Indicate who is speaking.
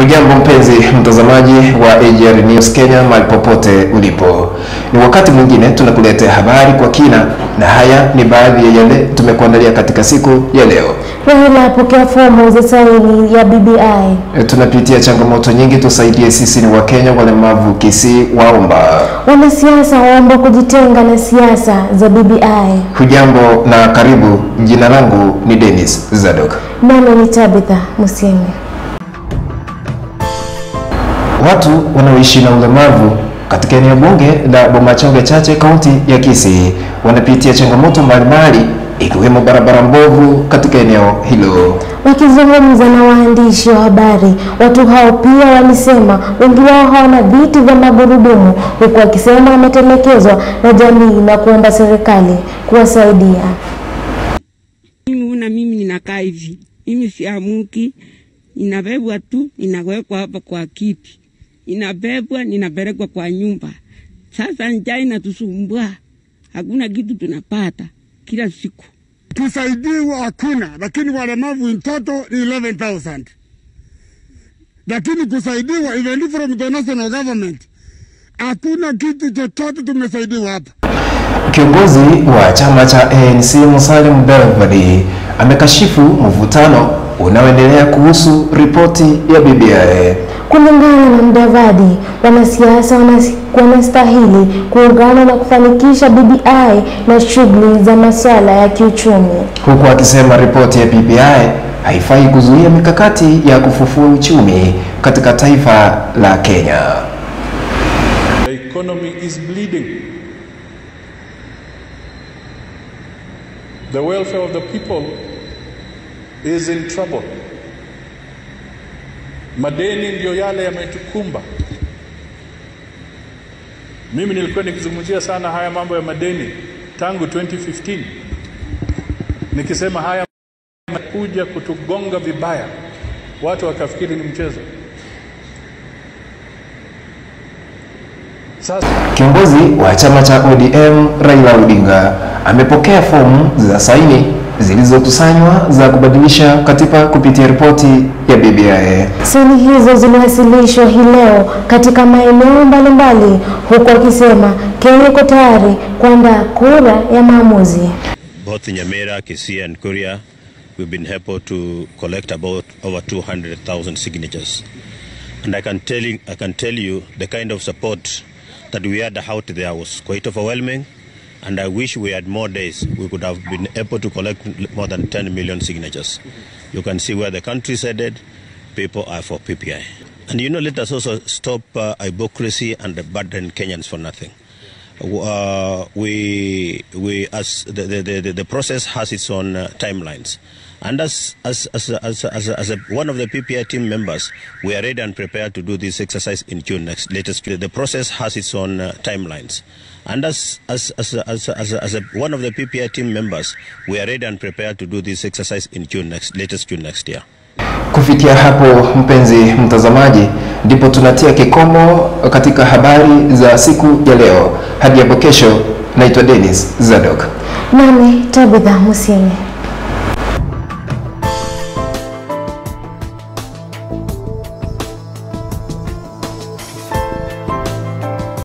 Speaker 1: Hujambo mpenzi mtazamaji wa AGR News Kenya mahali popote ulipo. Ni wakati mwingine tunakuletea habari kwa kina, na haya ni baadhi ya yale tumekuandalia katika siku ya leo.
Speaker 2: Raila apokea fomu za saini ya BBI.
Speaker 1: Tunapitia changamoto nyingi, tusaidie sisi ni Wakenya walemavu Kisii waomba.
Speaker 2: Wanasiasa waomba kujitenga na siasa za BBI.
Speaker 1: Hujambo na karibu, jina langu ni Dennis Zadok.
Speaker 2: Nami ni Tabitha Musimi.
Speaker 1: Watu wanaoishi na ulemavu katika eneo bunge la Bomachoge Chache kaunti ya Kisii wanapitia changamoto mbalimbali ikiwemo barabara mbovu katika eneo hilo.
Speaker 2: Wakizungumza na waandishi wa habari, watu hao pia walisema wengi wao hawana viti vya magurudumu, huku wakisema wametelekezwa na jamii na kuomba serikali kuwasaidia.
Speaker 3: Mimi ninakaa hivi, mimi siamuki, ninabebwa tu, ninawekwa hapa kwa kiti, ninabebwa, ninapelekwa kwa nyumba. Sasa njaa inatusumbua, hakuna kitu tunapata kila siku.
Speaker 4: Tusaidiwa hakuna, lakini walemavu in total ni 11,000. Lakini kusaidiwa even from the national government, hakuna kitu chochote tumesaidiwa hapa.
Speaker 1: Kiongozi wa chama cha ANC Musalia Mudavadi amekashifu mvutano unaoendelea kuhusu ripoti ya BBI.
Speaker 2: Kulingana na Mudavadi, wanasiasa wanastahili kuungana na kufanikisha BBI na shughuli za masuala ya kiuchumi,
Speaker 1: huku akisema ripoti ya BBI haifai kuzuia mikakati ya kufufua uchumi katika taifa la Kenya.
Speaker 5: The economy is bleeding. The welfare of the people is in trouble. Madeni ndio yale yametukumba. Mimi nilikuwa nikizungumzia sana haya mambo ya madeni tangu 2015. Nikisema haya kuja kutugonga vibaya, watu wakafikiri ni mchezo.
Speaker 1: Sasa kiongozi wa chama cha ODM Raila Odinga amepokea fomu za saini zilizokusanywa za kubadilisha katiba kupitia ripoti ya BBI.
Speaker 2: Saini hizo ziliwasilishwa hii leo katika maeneo mbalimbali, huku akisema Kenya iko tayari kuandaa kura ya maamuzi.
Speaker 6: Both in Nyamira, Kisii and Kuria, we've been able to collect about over 200,000 signatures. And I can tell you the kind of support that we had out there was quite overwhelming. And I wish we had more days. We could have been able to collect more than 10 million signatures. You can see where the country is headed. People are for PPI. And you know, let us also stop hypocrisy and burden Kenyans for nothing. We as the process has its own timelines. And as one of the PPI team members, we are ready and prepared to do this exercise in June next. Latest, the process has its own timelines. And as one of the PPI team members, we are ready and prepared to do this exercise in June next, latest June next year.
Speaker 1: Kufikia hapo mpenzi mtazamaji, ndipo tunatia kikomo katika habari za siku ya leo. Hadi hapo kesho, naitwa Dennis Zadok.
Speaker 2: Nami Tabitha Musimi.